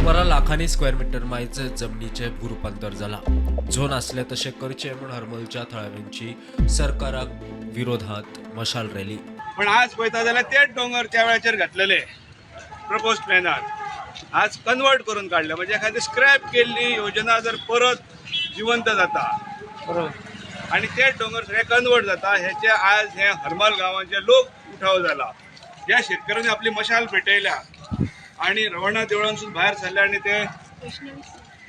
मळमरा लाखांनी square metre मायज जमनीचें भूरुपांतर जालां. झोन आसलें तशें करचें म्हूण हरमलच्या थळाव्यांची सरकाराक विरोधात मशाल रॅली. पण आज पळयता जाल्यार तेच दोंगर त्या वेळाचेर घातलेले प्रपोज प्लॅनार आज कन्वर्ट करून काडले. म्हणजे एखादी स्क्रॅप केल्ली योजना जर परत जिवंत जाता आणि ते दोंगर सगळे कन्वर्ट जाता, हेचे आज हे हरमल गांवांचे लोक उठाव जाला. ज्या शेतकऱ्यांनी आपली मशाल पेटयल्या आणि रवळनाथ देवळांसून भायर सरले आणि ते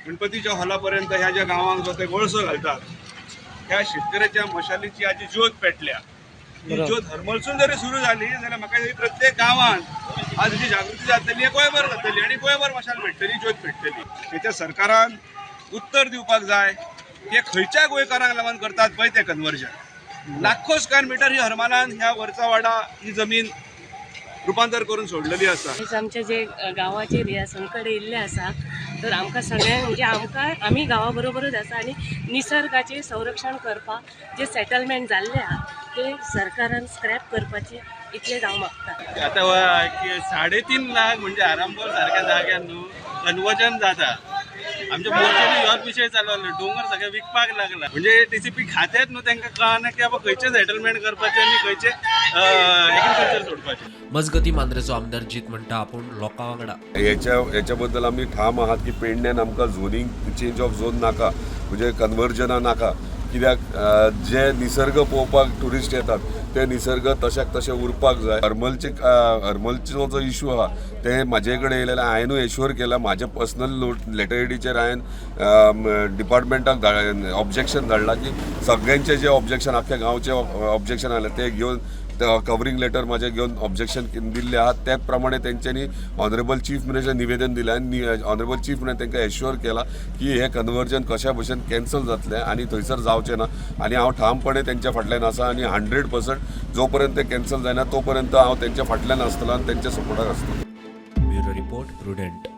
गणपतीच्या हॉलापर्यंत ह्या ज्या गांवांक जो ते गोळसो घालतात, ह्या शेतकऱ्याच्या मशालीची आज जी ज्योत पेटल्या, ही ज्योत हरमलसून जरी सुरू झाली जाल्यार म्हाका दिसता प्रत्येक गांवांत आज जी जागृती जातली, गोंयभर जातली आणि गोंयभर मशाल पेटतली, ज्योत पेटतली. हेच्या सरकारान उत्तर दिवपाक जाय. हे खंयच्या गोंयकारांक लागून करतात पळय ते कन्वर्जन. लाखो स्क्वेअर मिटर ही हरमलान ह्या वरचा वाडा ही जमीन रुपांतर करून सोडलेली आसा. आयज आमचे जे गांवाचेर हे संकट येयल्लें आसा, तर आमकां सगळ्यांक, म्हणजे आमकां, आमी गांवा बरोबरूच आसा आनी निसर्गाचें संरक्षण करपाक जे सेटलमेंट जाल्लें आहा ते सरकारान स्क्रॅप करपाचें, इतलेंच हांव मागता. आता 3.5 लाख म्हणजे आरांबोल सारख्या जाग्यार न्हू कन्वर्जन जाता. आमच्या मोर्चेनी ह्योच विशय चालू आसलो. डोंगर सगळे विकपाक लागला. म्हणजे टीसीपी खात्यात न्हू तांकां कळना की बाबा खंयचे सेटलमेंट करपाचें आनी खंयचे एग्रीकल्चर सोडपाचें. मजगती, मांद्रेचो आमदार जीत म्हणटा, आपूण लोकां वांगडा. हेच्याबद्दल आमी ठाम आहात की पेडण्यान आमकां झोनींग, चेंज ऑफ झोन नाका, म्हणजे कन्वर्जनां नाका. कित्याक जे निसर्ग पळोवपाक ट्युरिस्ट येतात ते निसर्ग तशाक तशें उरपाक जाय. हरमलचो जो इशू आहा ते म्हाजे कडेन येयलेले. हांवेनूय एश्योर केला, म्हाजे पर्सनल नोट लेटर आयडीचेर हांवें डिपार्टमेंटाक ऑब्जेक्शन धाडलां की सगळ्यांचे जे ऑब्जेक्शन, आख्ख्या गांवचे ऑब्जेक्शन आयले ते घेवन, कवरिंग लेटर माझे घेवन ऑब्जेक्शन दिल्ले आहात. त्याच प्रमाणे तेंच्यांनी ऑनरेबल चीफ मिनिस्टर निवेदन दिलें आनी ऑनरेबल चीफ मिनिस्टर तांकां एश्योर केला की हे कन्वर्जन कशा भशेन कॅन्सल जातलें आनी थंयसर जावचें ना. आनी हांव ठामपणे तेंच्या फाटल्यान आसा आनी 100% जो पर्यंत ते कॅन्सल जायना तो पर्यंत हांव तेंच्या फाटल्यान आसतलो आनी तेंच्या सपोर्टाक आसतलो. Bureau report, prudent.